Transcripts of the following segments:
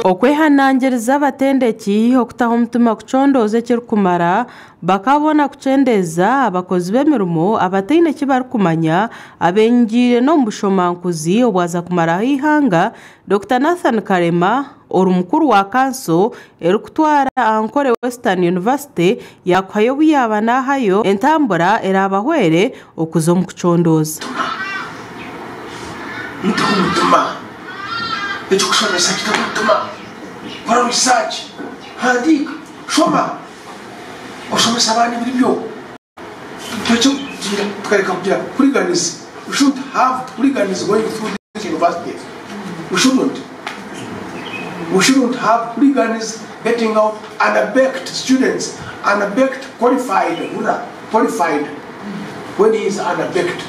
Okwehanangiriza abatendeki okutaho omutima kucondooza ekirikumara bakabona kukyendeza abakozi b'emirimo abataine eki barikumanya abengiire n'omu bushomankuzi obwaza kumaraho eihanga. Dr Nathan Karema ori mukuru wa kanso erikutwara Ankole Western University yakuhayo obu yaaba naahayo entambura eraabahwere okuza omu kucondooza. Muteho omutima. Eky'okushomesa kiteho omutima. Kora research. Handiika. Shoma. Oshomese abaana ebiri byo. Turekye kugira tukareka kugira hooligans. We shouldn't have hooligans going through this university. We shouldn't. We shouldn't have hooligans getting out unbaked students, unbaked qualified, hurra, qualified when he is unbaked.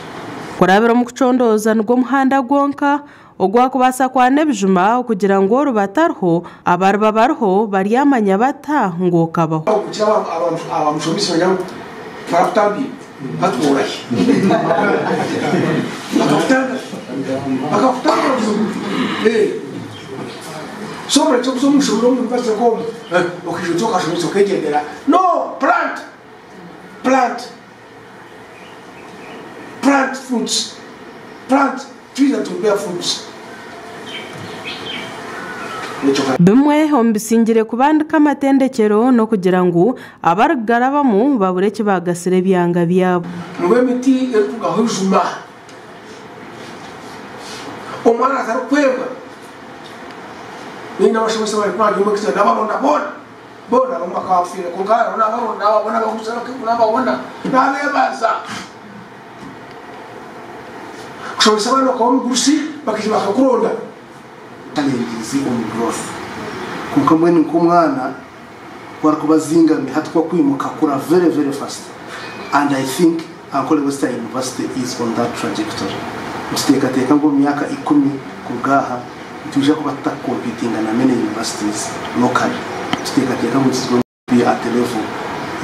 Kurabira omu kucondooza nigwo muhanda gwonka ogwakubaasa kwana ebijuma okugira ngu oriba atariho, abariba bariho baryamanya bata ngu okabaho? Okukira abamushomesa bagira ngu barakutambiire hati orahi? Bakakutanga bakakutanga so murekye kuza omu ishomero omu university nk'omu okaija oti okashomesa okegyendera no plant plant plant fruits plant trees that will bear fruits. Bimwe omu bisingire kubandika amatendekyero n'okugira ngu abarikugarabamu babure eki baagasira ebyanga byabo. Ngu emiti erikurugaho ejuma, omwana atarikwebwa. Nyowe n'abashomesa bangye ku naagira omwegyesa nabaronda boona, boona abamwe bakaba bafiire kwonka hariho nabaronda nababona abaguzi abakaikuru nababona nabeebaza. Kushomesa abaana okaba omugurusi bakaija bakakuronda. Challenges omu growth kwonka mbwenu nk'omwana ku arikuba azingami hati ku akwimuka akura very very fast and I think Ankole Western University is on that trajectory. Nituteekateeka ngu omu myaka ikumi kuruga aha nitwija kuba tutakukompitinga na many universities locally. Nituteekateeka ngu it's going to be at the level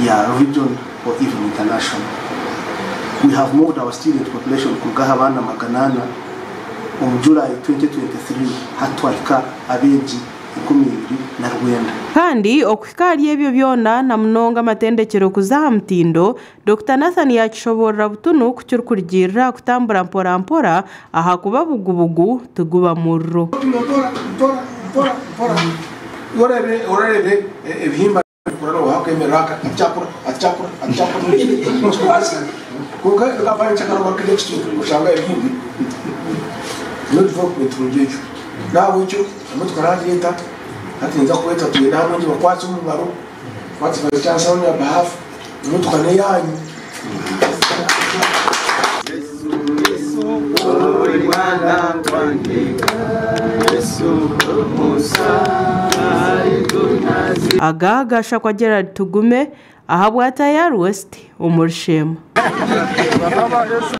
ya region or even international. We have moved our student population kuruga aha baana 400 omu July 2023 hati twahika abeegi 29. Kandi okuhika ahari ebyo byona na munonga amatendekyero kuza aha mutindo, Dokita Nathan yaakishoboorora butunu ku kirikurugiirira aha kutambura mpora mpora ahakuba bugubugu tiguba muriro. Mpora mpora mpora mpora oreebe oreebe ebihimba bikura nooha akemerera atikyakura atikyakura atikyakura nikikubaasika kwonka kampani kyakaroba next week oshanga ebihimba no development nungi egyo nahabwekyo emotoka nagireeta hati ninza kubeeta tugyende hamwe ngibakwatse omu ngaro kwatse vice chancellor on your behalf emotoka neyanyu. Aga gashakwa Gerald Tugume ahabwa Tayari West omuri Sheema.